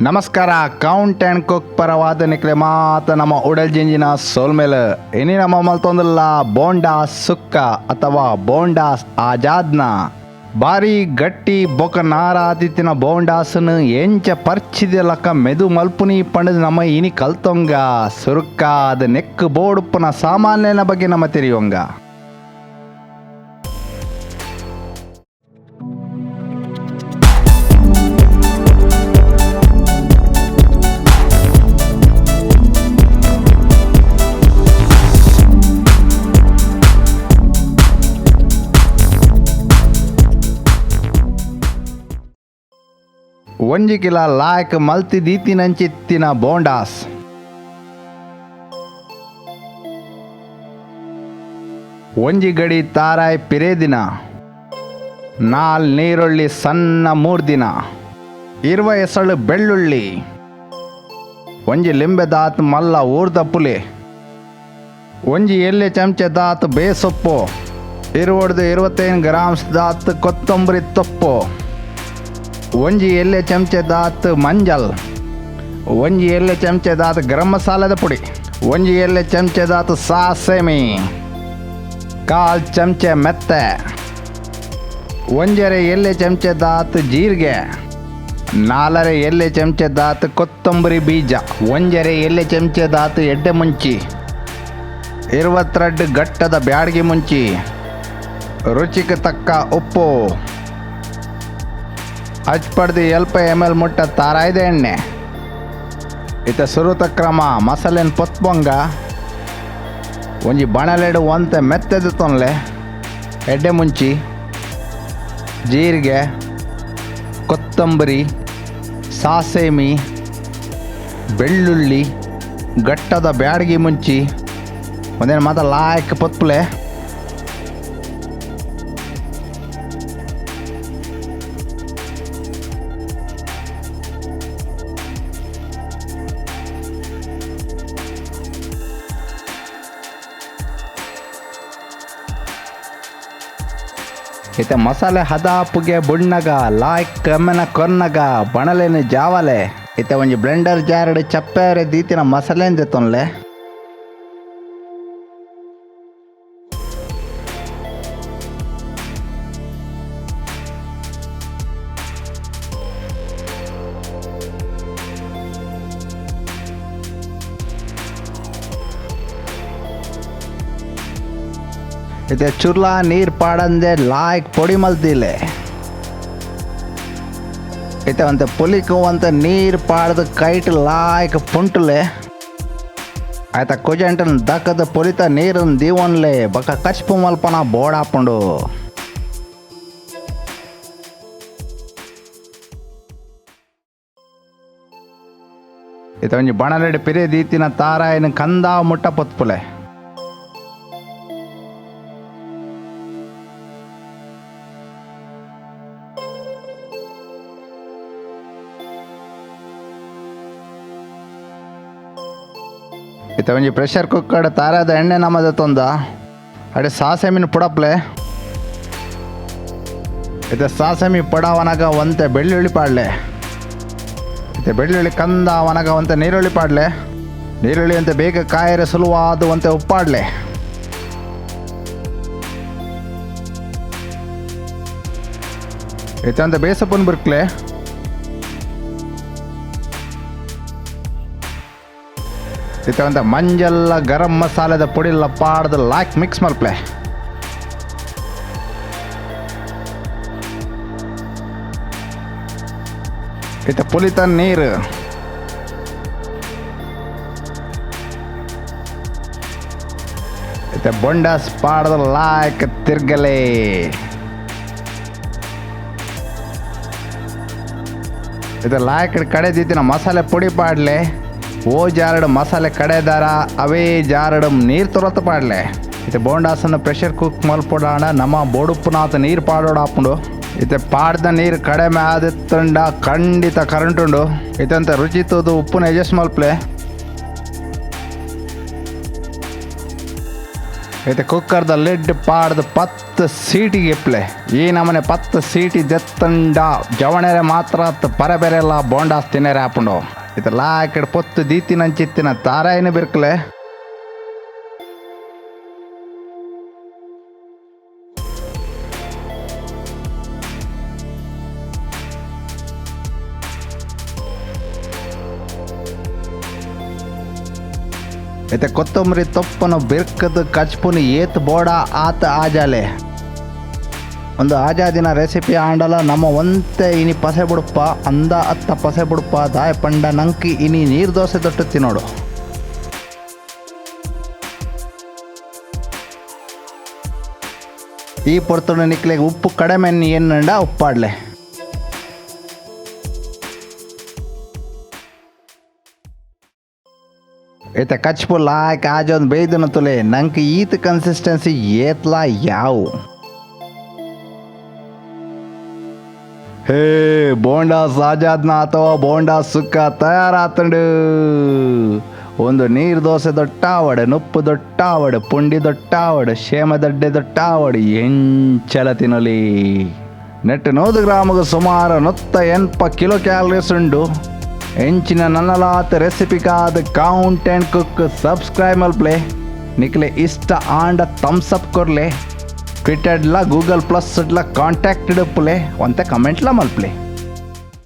ನಮಸ್ಕಾರ, count and cook ಪರವಾದ ನಿಕ್ಲೆ ಮಾತ ನಮ್ಮ ಉಡಲ್ ಜಿಂಜಿನ ಸೋಲ್ಮೇಲೆ. ಇನಿ ನಮ್ಮ ಮಲ್ತೊಂದುಲ್ಲ ಬೋಂಡಾ ಸುಕ್ಕ ಅಥವಾ ಬೋಂಡಾಸ್ ಆಜಾದ್ನ. ಬಾರಿ ಗಟ್ಟಿ ಬೊಕ ನಾರಾದಿತ್ತಿನ ಬೋಂಡಾಸನು ಎಂಚ ಪರ್ಚಿದ ಲಕ್ಕ ಮೆದು ಮಲ್ಪುನಿ ಪಂಡದ್ ನಮ್ಮ ಇನಿ ಕಲ್ತೊಂಗ. ಸುರುಕ್ಕಾದ ನೆಕ್ ಬೋಡುಪ್ಪುನ ಸಾಮಾನ್ಯನ ಬಗ್ಗೆ ನಮ್ಮ ತೆರಿಯೊಂಗ. ಒಂಜಿ ಕಿಲ ಲಾಯ್ಕ್ ಮಲ್ತಿ ದೀತಿನಂಚಿತ್ತಿನ ಬೋಂಡಾಸ್. ಒಂಜಿ ಗಡಿ ತಾರಾಯ್ ಪಿರೇದಿನ, ನಾಲ್ ನೀರುಳ್ಳಿ ಸಣ್ಣ ಮೂರ್ದಿನ, ಇರುವ ಎಸಳು ಬೆಳ್ಳುಳ್ಳಿ, ಒಂಜಿ ಲಿಂಬೆ ದಾತ್ ಮಲ್ಲ ಊರ್ದ ಪುಲಿ, ಒಂಜಿ ಎಲ್ಲೆ ಚಮಚ ದಾತ್ ಬೇಸೊಪ್ಪು, ಇರುವಡ್ದು 25 ಗ್ರಾಮ್ಸ್ ದಾತ್ ಕೊತ್ತಂಬರಿ ತೊಪ್ಪು, ಒಂಜಿ ಎಲ್ಲೆ ಚಮಚ ದಾತ್ ಮಂಜಲ್, ಒಂಜಿ ಎಲ್ಲೆ ಚಮಚ ದಾತ್ ಗರಂ ಮಸಾಲದ ಪುಡಿ, ಒಂಜಿ ಎಲ್ಲೆ ಚಮಚ ದಾತ್ ಸಾಸೆಮಿ, ಕಾಲ್ ಚಮಚ ಮೆತ್ತೆ, ಒಂಜರೆ ಎಲ್ಲೆ ಚಮಚ ದಾತ್ ಜೀರಿಗೆ, ನಾಲರೆ ಎಲ್ಲೆ ಚಮಚ ದಾತ್ ಕೊತ್ತಂಬರಿ ಬೀಜ, ಒಂಜರೆ ಎಲ್ಲೆ ಚಮಚ ದಾತ್ ಎಡ್ಡೆ ಮುಂಚಿ, 22 ಗಟ್ಟದ ಬ್ಯಾಡಗಿ ಮುಂಚಿ, ರುಚಿಗೆ ತಕ್ಕ ಉಪ್ಪು, ಅಚ್ಪಡ್ದು ಎಲ್ಪ ಎಮ್ ಎಲ್ ಮುಟ್ಟ ತಾರಾಯ್ದ ಎಣ್ಣೆ. ಇತ್ತ ಸುರುತ ಕ್ರಮ ಮಸಾಲೆನ್ ಪೊತ್ಪೊಂಗ. ಒಂಜಿ ಬಣಲೆಡು ಒಂತೆ ಮೆತ್ತೆದ ತೊನ್ಲೆ, ಎಡ್ಡೆ ಮುಂಚಿ, ಜೀರಿಗೆ, ಕೊತ್ತಂಬರಿ, ಸಾಸೇಮಿ, ಬೆಳ್ಳುಳ್ಳಿ, ಗಟ್ಟದ ಬ್ಯಾಡಗಿ ಮುಂಚಿ ಒಂದೇನು ಮಾತ ಲಾಯ್ಕ್ ಪೊತ್ಪುಲೆ. ಇತ್ತೆ ಮಸಾಲೆ ಹದಾಪುಗೆ ಬುಣ್ಣಗ ಲಾಯ್ಕ್ ಕಮ್ಮೆನ ಕೊರ್ನಗ ಬಣಲೆನು ಜಾವಲೆ. ಇತ್ತೆ ಒಂಜಿ ಬ್ಲೆಂಡರ್ ಜಾರಡ್ ಚಪ್ಪೆರೆ ದೀತಿನ ಮಸಾಲೆ ದೆತ್ತೊನ್ಲೆ. ಇತ್ತೆ ಚುರ್ಲಾ ನೀರ್ ಪಾಡಂದೆ ಲಾಯ್ಕ್ ಪೊಡಿ ಮಲ್ತಿಲೆ. ಇತ್ತೆ ಒಂತೆ ಪುಲಿಕು ಒಂತೆ ನೀರ್ ಪಾಡ್ದು ಕೈಟ್ ಲಾಯ್ಕ್ ಪುಂಟುಲೆ. ಆಯ್ತ ಕುಜಂಟನ್ ದಕ್ಕದ ಪೊಲಿತ ನೀರನ್ನು ದೀವನ್ಲೆ ಬಕ ಕಚ್ಪು ಮಲ್ಪನ ಬೋಡಾಪುಂಡು. ಇತ್ತೆ ಒಂಜಿ ಬಣಲೆಡ್ ಪಿರೆ ದೀತಿನ ತಾರಾಯಿನ ಕಂದ ಮುಟ್ಟ ಪೊತ್ಪುಲೆ. ಇತ್ತೆ ಒಂಜಿ ಪ್ರೆಷರ್ ಕುಕ್ಕರ್ ತಾರಾದ ಎಣ್ಣೆ ನಮ್ಮದ ತೊಂದ ಅಡೆ ಸಾಸೆಮಿನ ಪುಡಪ್ಲೆ. ಇತ್ತೆ ಸಾಸೆಮಿ ಪಡವನಗ ಒಂತೆ ಬೆಳ್ಳುಳ್ಳಿ ಪಾಡ್ಲೆ. ಇತ್ತೆ ಬೆಳ್ಳುಳ್ಳಿ ಕಂದ ಅವನಗ ಒಂತೆ ನೀರುಳ್ಳಿ ಪಾಡ್ಲೆ. ನೀರುಳ್ಳಿ ಅಂತೆ ಬೇಗ ಕಾಯರೆ ಸುಲುವಾದ ಒಂತೆ ಉಪ್ಪಾಡ್ಲೆ. ಇತ್ತೆ ಒಂತೆ ಬೇಸಪ್ಪನ್ ಬಿರ್ಕ್ಲೆ. ಇತ್ತೆ ಒಂತೆ ಮಂಜಲ್ಲ ಗರಂ ಮಸಾಲೆದ ಪುಡಿಲ್ಲ ಪಾಡ್ದು ಲಾಯ್ಕ್ ಮಿಕ್ಸ್ ಮಲ್ಪ್ಲೆ. ಇತ್ತೆ ಪುಲಿತ ನೀರು, ಇತ್ತೆ ಬೊಂಡಾಸ್ ಪಾಡ್ದು ಲಾಯ್ಕ್ ತಿರ್ಗಲೆ. ಇತ್ತೆ ಲಾಯ್ಕ್ ಕಡೆ ದೀತಿನ ಮಸಾಲೆ ಪುಡಿ ಪಾಡ್ಲೆ. ಓ ಜಾರಡ್ ಮಸಾಲೆ ಕಡೆದಾರ ಅವೇ ಜಾರಡ್ ನೀರು ತುರತ್ ಪಾಡ್ಲೆ. ಇತ್ತೆ ಬೋಂಡಾಸನ್ನು ಪ್ರೆಷರ್ ಕುಕ್ ಮಲ್ಪೊಡಾಂಡ ನಮ್ಮ ಬೋಡುಪ್ಪುನಾತ ನೀರು ಪಾಡೋಡಾಪುಂಡು. ಇತ್ತೆ ಪಾಡ್ದ ನೀರು ಕಡಿಮೆ ಆದಿತ್ತುಂಡ ಖಂಡಿತ ಕರೆಂಟ್ ಉಂಡು. ಇತ್ತಂತ ರುಚಿ ತೂದು ಉಪ್ಪುನ ಅಡ್ಜಸ್ಟ್ ಮಲ್ಪ್ಲೆ. ಇತ್ತೆ ಕುಕ್ಕರ್ದ ಲಿಡ್ ಪಾಡ್ದು 10 ಸೀಟಿಗೆ ಇಪ್ಲೆ. ಈ ನಮನೆ 10 ಸೀಟಿ ದೆತ್ತಂಡ ಜವಣೆರೆ ಮಾತ್ರ ಪರಬೆರೆಲ್ಲ ಬೋಂಡಾಸ್ ತಿನ್ನೆರೆ ಆಪುಂಡು. ಇತ್ತೆ ಲಾಕಡ್ ಪೊತ್ತು ದೀತಿನಂಚಿತ್ತಿನ ತಾರಾಯಿನ ಬಿರ್ಕಲೆ. ಇತ್ತೆ ಕೊತ್ತಂಬರಿ ತೊಪ್ಪನು ಬಿರ್ಕದ ಕಚ್ಪುನು ಏತ್ ಬೋಡ ಆತ ಆಜಾಲೆ. ಒಂದು ಆಜಾದಿನ ರೆಸಿಪಿ ಆಂಡಲ ನಮ್ಮ ಒಂತೆ ಇನಿ ಪಸೆ ಬುಡಪ್ಪ ಅಂದ ಅತ್ತ ಪಸೆ ಬುಡಪ್ಪ ದಾಯ ಪಂಡ ನಂಕಿ ಇನಿ ನೀರು ದೋಸೆ ತೊಟ್ಟು ತಿನ್ನೋಡು. ಈ ಪೊರ್ತುಡು ನಿಕ್ಲೆಗ್ ಉಪ್ಪು ಕಡಿಮೆ ಎನ್ನಂಡ ಉಪ್ಪಾಡ್ಲೆ. ಇತ್ತೆ ಕಚ್ಪು ಲಾಯ್ಕ್ ಆಜೊಂದು ಬೇಯ್ದನ ತುಲೆ ನಂಗೆ ಈತ ಕನ್ಸಿಸ್ಟೆನ್ಸಿ ಏತ್ಲಾ ಯಾವು. ಹೇ ಬೋಂಡಾಸ್ ಆಜಾದ್ನ ಅಥವಾ ಬೋಂಡಾಸ್ ಸುಕ್ಕ ತಯಾರಾತಂಡು. ಒಂದು ನೀರು ದೋಸೆ ದೊಟ್ಟಾವಡು, ನುಪ್ಪು ದೊಟ್ಟಾವಡು, ಪುಂಡಿ ದೊಟ್ಟಾವಡು, ಶೇಮದಡ್ಡೆ ದೊಟ್ಟಾವಡು, ಎಂಚಲ ತಿನ್ನಲಿ. ನೆಟ್ಟು 100 ಗ್ರಾಮ್ಗೆ ಸುಮಾರು 180 ಕಿಲೋ ಕ್ಯಾಲರೀಸ್ ಉಂಡು. ಎಂಚಿನ ನನ್ನಲಾತ ರೆಸಿಪಿಗಾದ count and cook subscribe ಮಲ್ಪ್ಲೆ. ನಿಕ್ಲೆ ಇಷ್ಟ ಆಂಡ ಥಮ್ಸ್ ಅಪ್ ಕೊರ್ಲೆ. ಟ್ವಿಟರ್ಡ್ಲ ಗೂಗಲ್ ಪ್ಲಸ್ ಕಾಂಟ್ಯಾಕ್ಟ್ ಇಡಪ್ಲೆ ಒಂತೆ ಕಮೆಂಟ್ಲ ಮಲ್ಪ್ಲೆ.